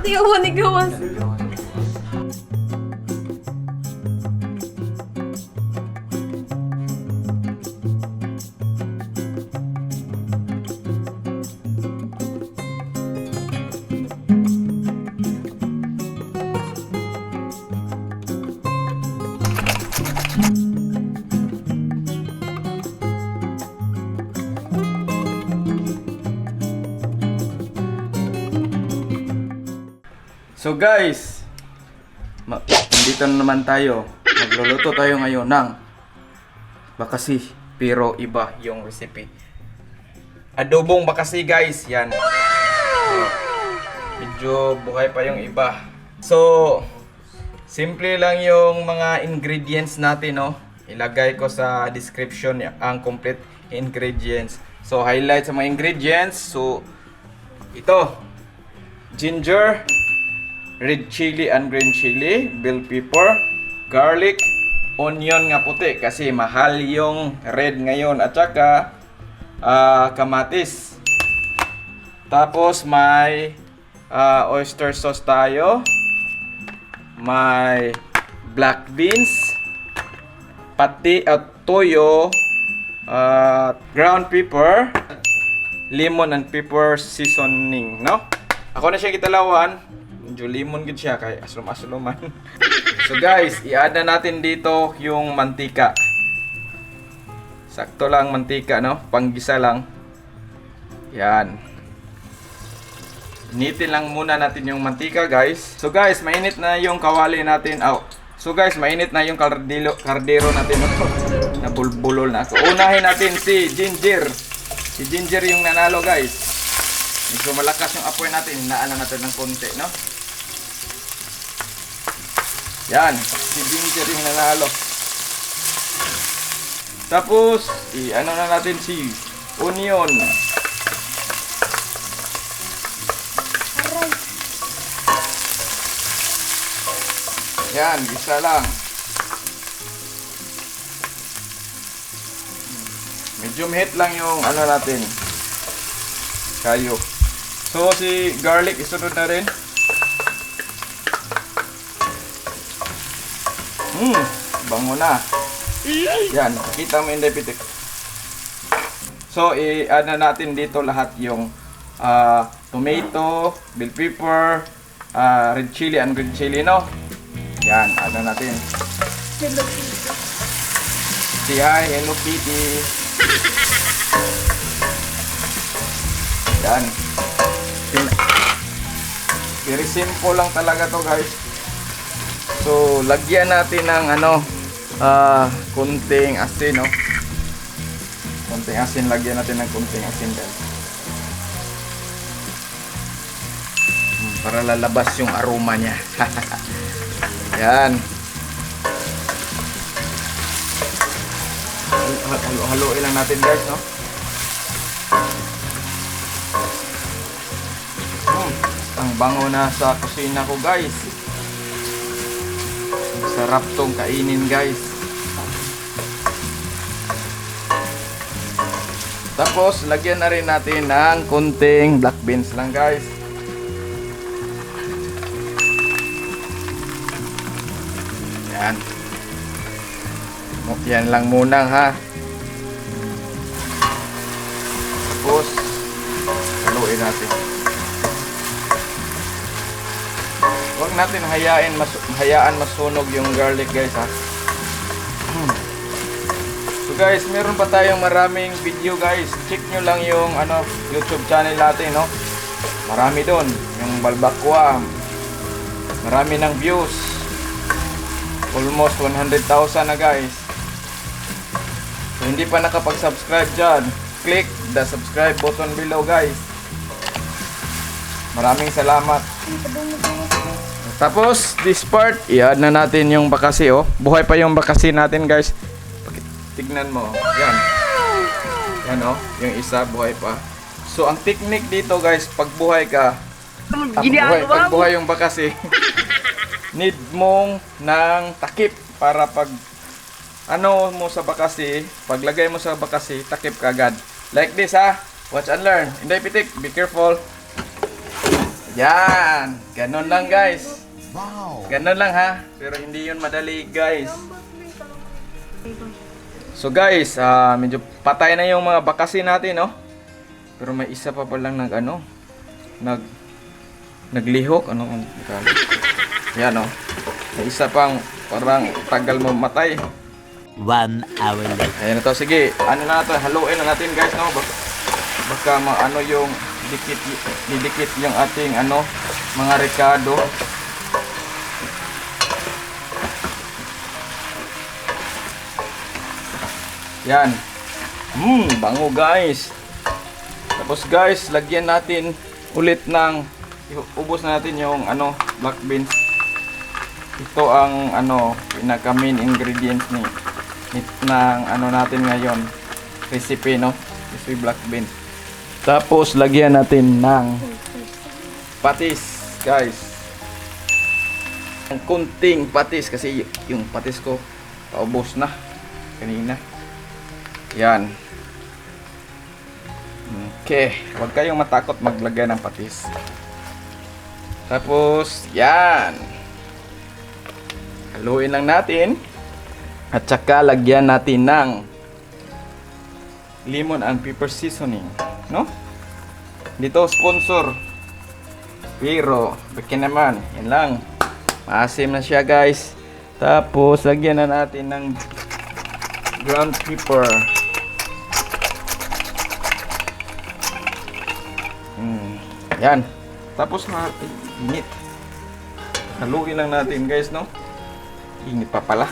Pati ako ni gawas. So guys, nandito na naman tayo. Magluluto tayo ngayon ng bakasi, pero iba yung recipe. Adobong bakasi, guys, yan. Oh, medyo buhay pa yung iba. So, simple lang yung mga ingredients natin, no? Ilagay ko sa description ang complete ingredients. So, highlight sa mga ingredients. So, ito, ginger, red chili and green chili, bell pepper, garlic, onion nga puti kasi mahal yung red ngayon at saka kamatis. Tapos may oyster sauce tayo. May black beans, pati at toyo, ground pepper, lemon and pepper seasoning, no? Ako na siya kitalawan. Medyo lemon gid siya kay aslom-aslom man. So guys, i-add na natin dito yung mantika. Sakto lang mantika, no? Panggisa lang. Yan. Initin lang muna natin yung mantika, guys. So guys, mainit na yung kawali natin. Oh. So guys, mainit na yung kardero natin. Nabulbulol na. So unahin natin si Ginger. Si Ginger yung nanalo, guys. Medyo malakas yung apoy natin. Hinaan na natin ng konti, no? Yan. Si Ginger yung nanalo. Tapos, i-ano na natin si onion. Yan, gisa lang. Medium heat lang yung ano natin. Kayo. So, si garlic isunod na rin. Bango na. Yan, kita mo yung diabetic. So, i-add na natin dito lahat yung tomato, bell pepper, red chili and green chili, no? Yan, add na natin. Hello Kitty. Say hi, Hello Kitty. Yan. Very simple lang talaga to, guys. So, lagyan natin ng ano, kunting asin, no? Kunting asin, lagyan natin ng kunting asin, guys. Para lalabas yung aroma niya. Yan. Halo-haloin lang natin, guys, no? Ang bango na sa kusina ko, guys. Ang sarap tong kainin, guys. Tapos, lagyan na rin natin ng kunting black beans lang, guys. Yan. Yan lang muna ha. Tapos, haluin natin. Huwag natin hayaan masunog yung garlic, guys, ha. So guys, meron pa tayong maraming video, guys. Check nyo lang yung ano, YouTube channel natin, no? Marami doon. Yung Balbakwa. Marami ng views. Almost 100,000 na, guys. So hindi pa nakapag-subscribe dyan, click the subscribe button below, guys. Maraming salamat. Tapos, this part, i-add na natin yung bakasi, oh. Buhay pa yung bakasi natin, guys. Tignan mo, oh. Yan. Yan, oh. Yung isa, buhay pa. So, ang technique dito, guys, pag buhay ka, pag buhay yung bakasi, need mong ng takip para pag ano mo sa bakasi, paglagay mo sa bakasi, takip ka agad. Like this, ha. Watch and learn. Inday Pitik, be careful. Yan! Ganon lang, guys. Wow! Ganon lang ha. Pero hindi yun madali, guys. So guys, medyo patay na yung mga bakasi natin, no? Pero may isa pa palang nag ano, naglihok, ano kung yan, no? May isa pang parang tagal mo matay. 1 hour later. Ayan na to, sige. Ano na to, haluin na natin, guys, no? Baka maano yung dikit, didikit yung ating ano, mga rekado. Yan. Bango, guys. Tapos guys, lagyan natin ulit ng ubos na natin yung ano, black beans. Ito ang ano, pinaka main ingredients ni ng ano natin ngayon, recipe, no? Recipe black beans. Tapos lagyan natin ng patis, guys. Ang kunting patis kasi yung patis ko paubos na kanina. Yan. Okay, huwag kayong matakot maglagay ng patis. Tapos, yan. Haluin lang natin. At saka lagyan natin ng lemon and pepper seasoning, no? Dito sponsor. Pero, baka naman, yan lang. Maasim na siya, guys. Tapos, lagyan na natin ng ground pepper. Yan. Tapos, ay, init. Haluin lang natin, guys, no? Init pa pala.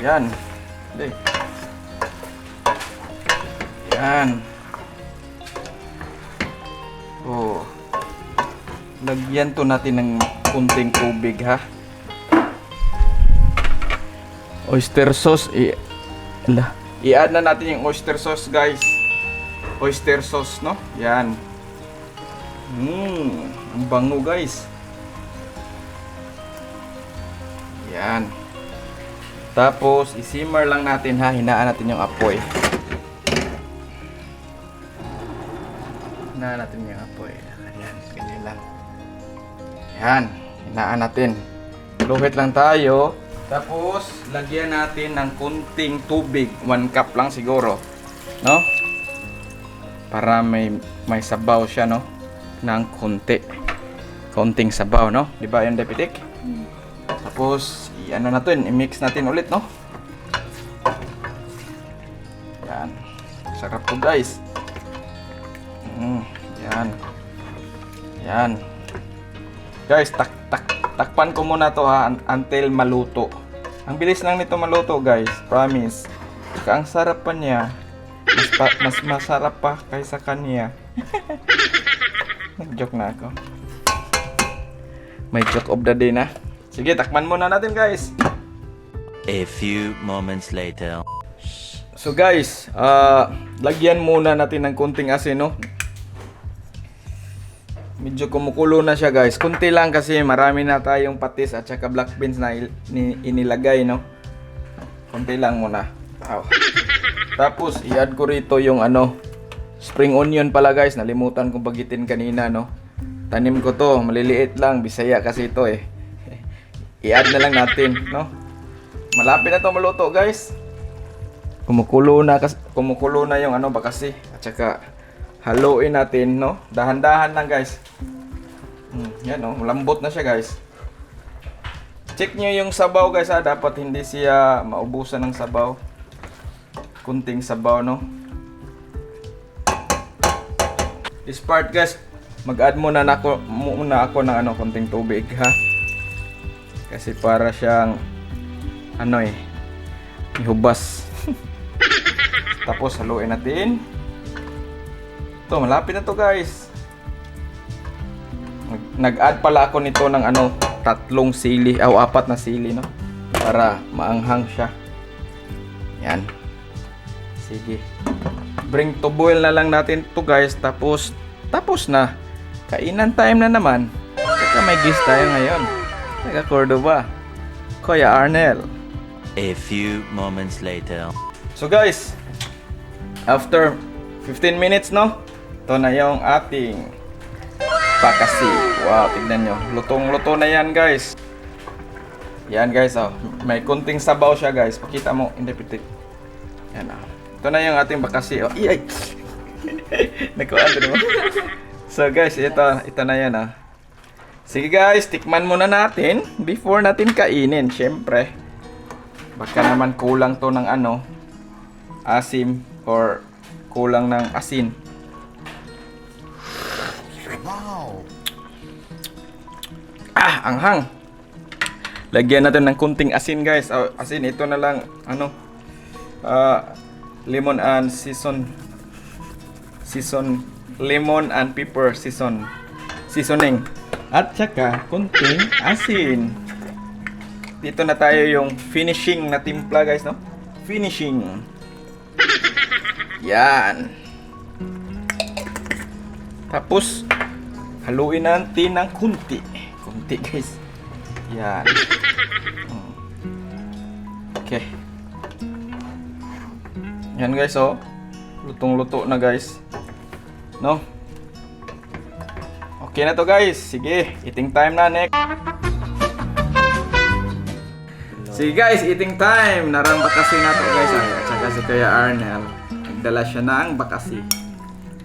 Yan. Hindi. Yan. Oh. Lagyan to natin ng kunting tubig, ha. Oyster sauce. Ala. I-add na natin yung oyster sauce, guys. Oyster sauce, no? Yan. Ang bango, guys. Yan. Tapos, i-simmer lang natin ha. Hinaan natin yung apoy. Hinaan natin yung apoy. Ayan, ganyan lang. Yan, hinaan natin. Luhit lang tayo. Tapos, lagyan natin ng kunting tubig. 1 cup lang siguro. No? Para may sabaw siya, no? Ng kunti. Konting sabaw, no? Di ba yun, Deputy? Tapos, i-ano natin, i-mix natin ulit, no? Yan. Sarap to, guys. Yan. Yan. Guys, takpan ko muna to ha until maluto. Ang bilis lang nito maluto, guys. Promise. Saka ang sarap pa niya. Mas masarap pa kaysa kanya. Nag-joke na ako. May joke of the day na. Sige, takpan muna natin, guys. A few moments later. So guys, lagyan muna natin ng konting asin, no? Medyo kumukulo na siya, guys. Kunti lang kasi marami na tayong patis at saka black beans na inilagay, no? Kunti lang muna. Aw. Tapos, i-add ko rito yung ano, spring onion pala, guys. Nalimutan kong bagitin kanina, no? Tanim ko to, maliliit lang. Bisaya kasi ito eh. I-add na lang natin, no? Malapit na to maluto, guys. Kumukulo na yung ano ba kasi at saka haluin natin, no? Dahan-dahan lang, guys. Yan oh, lambot na siya, guys. Check niyo yung sabaw, guys, ha. Dapat hindi siya maubusan ng sabaw. Kunting sabaw, no? This part, guys, mag-add muna ako ng ano, kunting tubig, ha. Kasi para siyang ano eh, ihubas. Tapos haluin natin. Ito, malapit na to, guys. Nag-add pala ako nito ng ano, tatlong sili, o apat na sili, no? Para maanghang siya. Yan. Sige. Bring to boil na lang natin to, guys. Tapos, tapos na. Kainan time na naman. Saka may guest tayo ngayon. Taga Cordoba. Kuya Arnel. A few moments later. So guys, after 15 minutes, no? Ito na yung ating Bakasi. Wow, tignan nyo. Lutong-luto na yan, guys. Yan, guys, oh. May kunting sabaw siya, guys. Pakita mo, hindi pitik. Yan, oh. Ito na yung ating bakasi, oh. Iyay! Nakuha mo. So, guys, ito na yan, ah. Sige, guys, tikman muna natin before natin kainin, syempre. Baka naman kulang to ng ano, asim or kulang ng asin. Ah, anghang. Lagyan natin ng kunting asin, guys. Oh, asin, ito na lang ano, lemon and season lemon and pepper seasoning. At saka kunting asin. Dito na tayo yung finishing na timpla, guys, no? Finishing. Yan. Tapos haluin natin ng kunti. Kunti, guys. Yan. Okay. Yan, guys, oh. Lutong-luto na, guys. No? Okay na to, guys. Sige, eating time na next. Sige guys, eating time. Narang bakasi na to, guys. Ay, at saka si Kuya Arnel. Nagdala siya ng bakasi.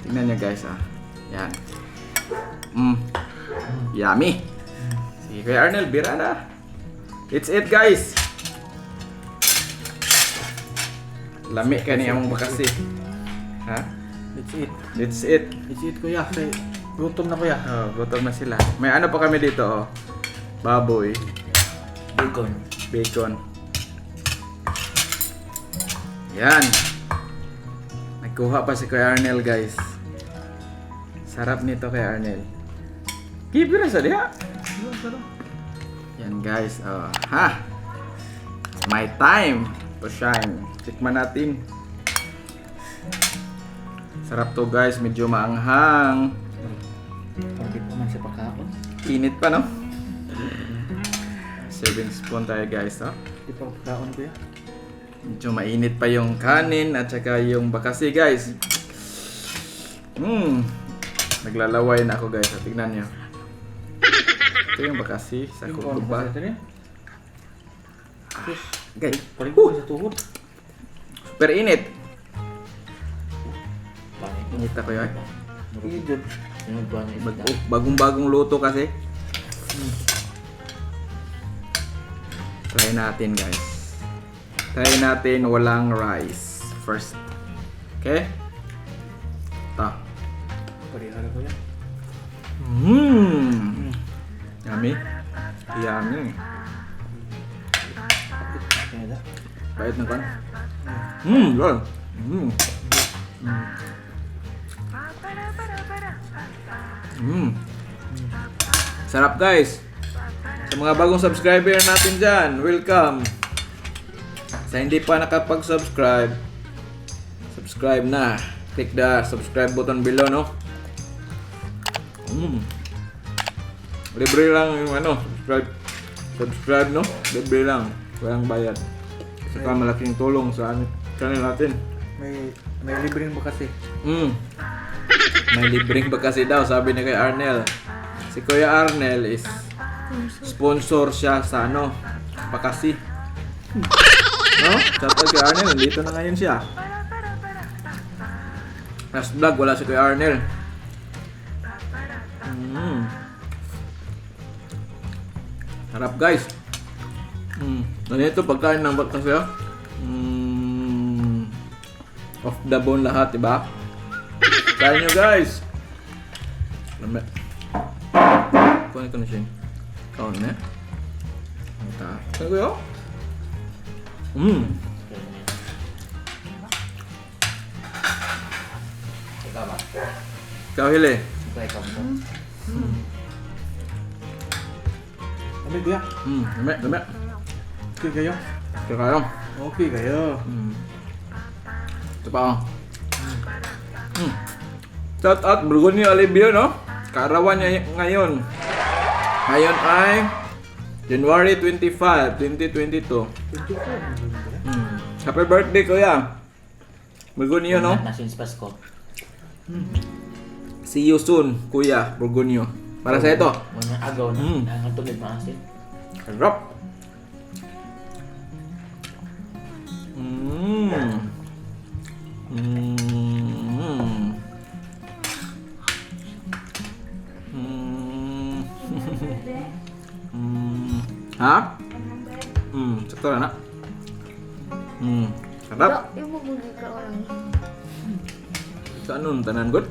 Tingnan niyo, guys, ah. Yan. Yummy. Sige, Kuya Arnel, bira na. It's it, guys. Lami ka niya mong bakasi. Ha? Let's eat. It's it. Let's eat, kuya. Kay gutom na, kuya. Oh, gutom na sila. May ano pa kami dito, oh. Baboy. Bacon. Bacon. Yan. Nagkuha pa si Kuya Arnel, guys. Sarap nito kay Arnel. Kibira sa diha. Yan, guys. Oh, ha. My time to shine. Tikman natin. Sarap to, guys. Medyo maanghang. Pwede pa man sa pagkaon. Init pa, no? Serving spoon tayo, guys, no? Di pa pagkaon, kuya. Medyo mainit pa yung kanin at saka yung bakasi, guys. Naglalaway na ako, guys. Ah, tignan nyo. Ito yung bakasi sa kukuba. Guys, Paling ko sa tuhod. super init. Init ako yun. Sige, Jod. Bagong-bagong luto kasi. Try natin, guys. Try natin walang rice first. Okay? Ta. Pareha ra, kuya. Yummy. Yummy. Kaya da. Pait na kan? Good. Sarap, guys. Sa mga bagong subscriber natin dyan, welcome. Sa hindi pa nakapag-subscribe, subscribe na. Click the subscribe button below, no? Libre lang yung ano, subscribe. Subscribe, no? Libre lang. Walang bayad. Saka malaking tulong sa ano, channel natin. May libreng ba kasi? May libreng ba kasi daw, sabi ni Kuya Arnel. Si Kuya Arnel is sponsor siya sa ano, Pakasi. No? Shout out kay Arnel, nandito na ngayon siya. Last vlog, wala si Kuya Arnel. Harap, guys. Ganito pagkain ng bakasi, oh. Off the bone lahat, diba? Try nyo, guys! Lami. Kunin ko na siya. Kaon na. Ito. Kaon ko yun? Ikaw, Hili. Lami, kuya. Lami, lami. Okay kayo. Ikaw kayo. Okay kayo. Ito pa, oh. Shout out, Burgundy Olivio, no? Kaarawan niya ngayon. Ngayon ay January 25, 2022. Happy birthday, kuya. Burgundio, no? Na since Pasko. See you soon, Kuya Burgundio. Para sa ito. Wala agaw na. Ang tubig maasin. Sarap. Ha? Sakto na na. Sarap. Ibo mo ka lang. Sa ano tanan good?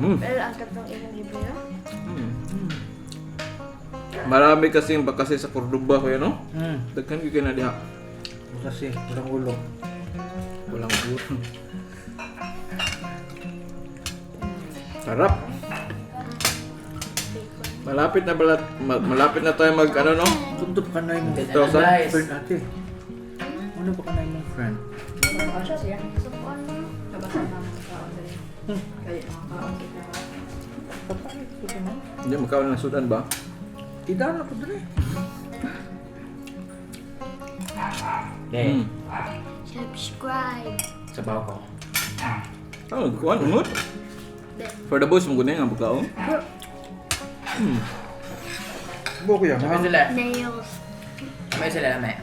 Pero ang katong imong gibira. Marami kasing bakasi sa Cordoba kuya, no? Daghan gyud kay na diha. Kasi, walang ulo. Walang ulo. Sarap. Malapit na balat, malapit na tayo mag ano, no? Tuntop ka na yung Ganda Ito, lang, sir. guys. friend ate. Ano pa ka na yung friend? Hindi magkaon ng sudan ba? Tidak na ko dre. Deh, Subscribe. sabaw ko. Oh, kuan ungot. For the boys mo gud nga bukaon. Bo ko yan. May sila. Nails. May sila may.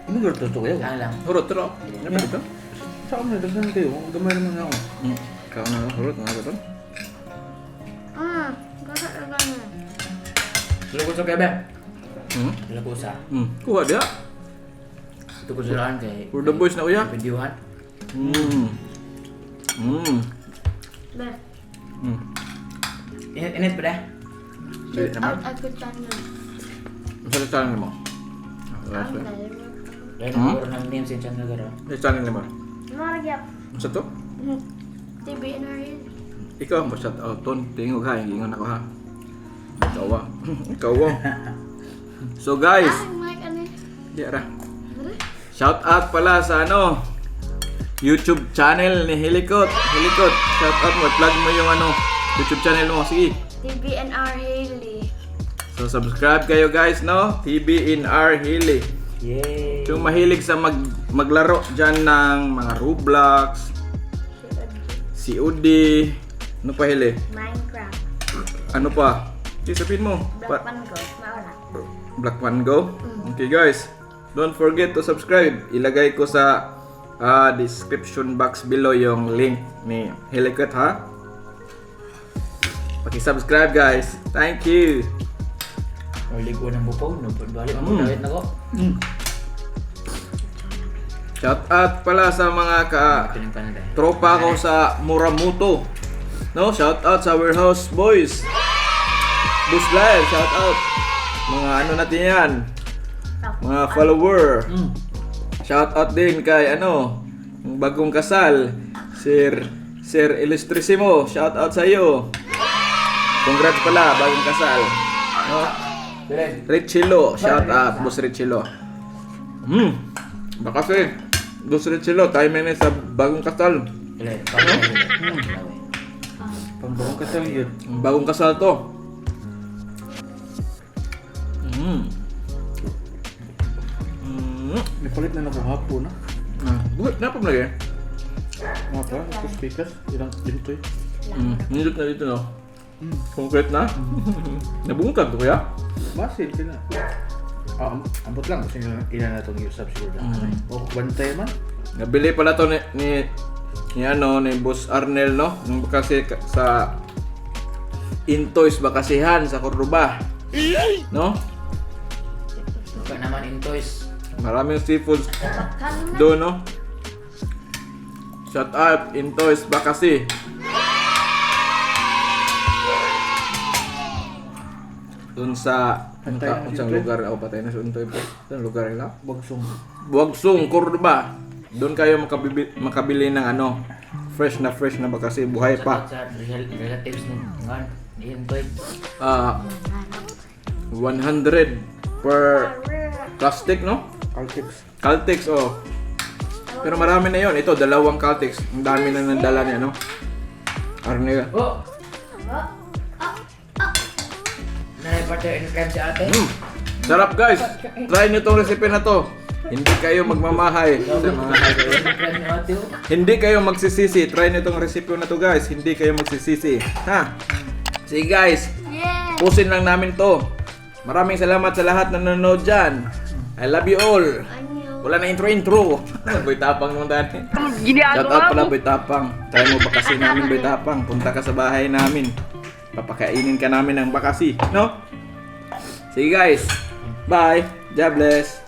Ano ba ito kayo? Lang lang. Hurot tro. Ano ba ito? Sa akin na, daghan kayo. Gamay naman ako. Kaon na hurot nga ba ito? Gasa ka na. Lugo sa kebe. Lugo sa. Kuha dia. Ito ko sila kay. For the boys na uya. Videohan. Be. Init init pa deh. Dili Shout naman. out ako channel. Sa channel mo. Ang dali. Dahil nagkaroon ng name sa channel garo. Sa channel mo. Maragap. Sa to? TV na rin. Ikaw ang shout out ton. Tingog ha, ingon ako ha. Ikaw ah. Ikaw ah. So guys, Ah, mic ano? di ra. Shout out pala sa ano YouTube channel ni Helicot. Helicot, shout out mo, plug mo yung ano YouTube channel mo. Sige. TVNR Haley. So subscribe kayo guys, no? TBNR Hili. Yay! Yung mahilig sa maglaro dyan ng mga Roblox, COD, ano pa Hili? Minecraft. Ano pa? Sige, sabihin mo. Black One Go. Maura. Black One Go. Okay guys, don't forget to subscribe. Ilagay ko sa description box below yung link ni Helicot ha. Paki-subscribe guys. Thank you. Ligo ng bupaw, no? Balik mo dawit na ko. Shout out pala sa mga ka Piling pa na dahil. tropa ko sa Muramuto. No, shout out sa Warehouse Boys. Bus Live, shout out. Mga ano natin yan. Mga follower. Shout out din kay ano, yung bagong kasal, Sir Illustrissimo. Shout out sa iyo. Congrats pala, bagong kasal. No? Piling. Richilo, shout out Boss Richilo. Baka kasi Boss Richilo, tayo may sa bagong kasal. Piling. Pambawang kasal yun. Ang bagong kasal to. Napalit na ako hapon na. Ah, buhat na pa lagi. Mga pa, ito speakers. Ilang dito eh. Nindot na dito no. Concrete na. Nabungkag to kuya. Basil sila. Ah, ambot lang kasi ilan na itong usap siguro. O, bantay man. Nabili pala to ni ano ni Boss Arnel no, nung kasi sa Intoys Bakasihan sa Cordoba. No? Baka naman in toys. Maraming seafoods doon no. Shout out Intoys Bakasi. Doon sa ano Patay na si sa Untoy. lugar ako patay na si Untoy po. Sa lugar nila? Bagsong. Buwagsong, Cordoba. Doon kayo makabili ng ano, fresh na bakasi, buhay pa. Sa relatives ni ngan. In toy. Ah, 100 per plastic, no? Caltex. Caltex, oh. Pero marami na yon. Ito, dalawang Caltex. Ang dami na nang dala niya, no? Arnel. Oh! Nanay partner in crime si ate. Sarap, guys. Try nyo tong recipe na to. Hindi kayo magmamahay. In crime ni ate. oh. Hindi kayo magsisisi. Try nyo tong recipe na to, guys. Hindi kayo magsisisi. Ha? Sige, guys. Yeah! Tatapusin lang namin to. Maraming salamat sa lahat na nanonood dyan. I love you all. Anyo. Wala na intro-intro. Boy Tapang naman dati. Shout out pala, Boy Tapang. Try mo bakasi namin, Boy Tapang. Punta ka sa bahay namin. Papakainin ka namin ng bakasi. No? See you guys. Bye. God bless.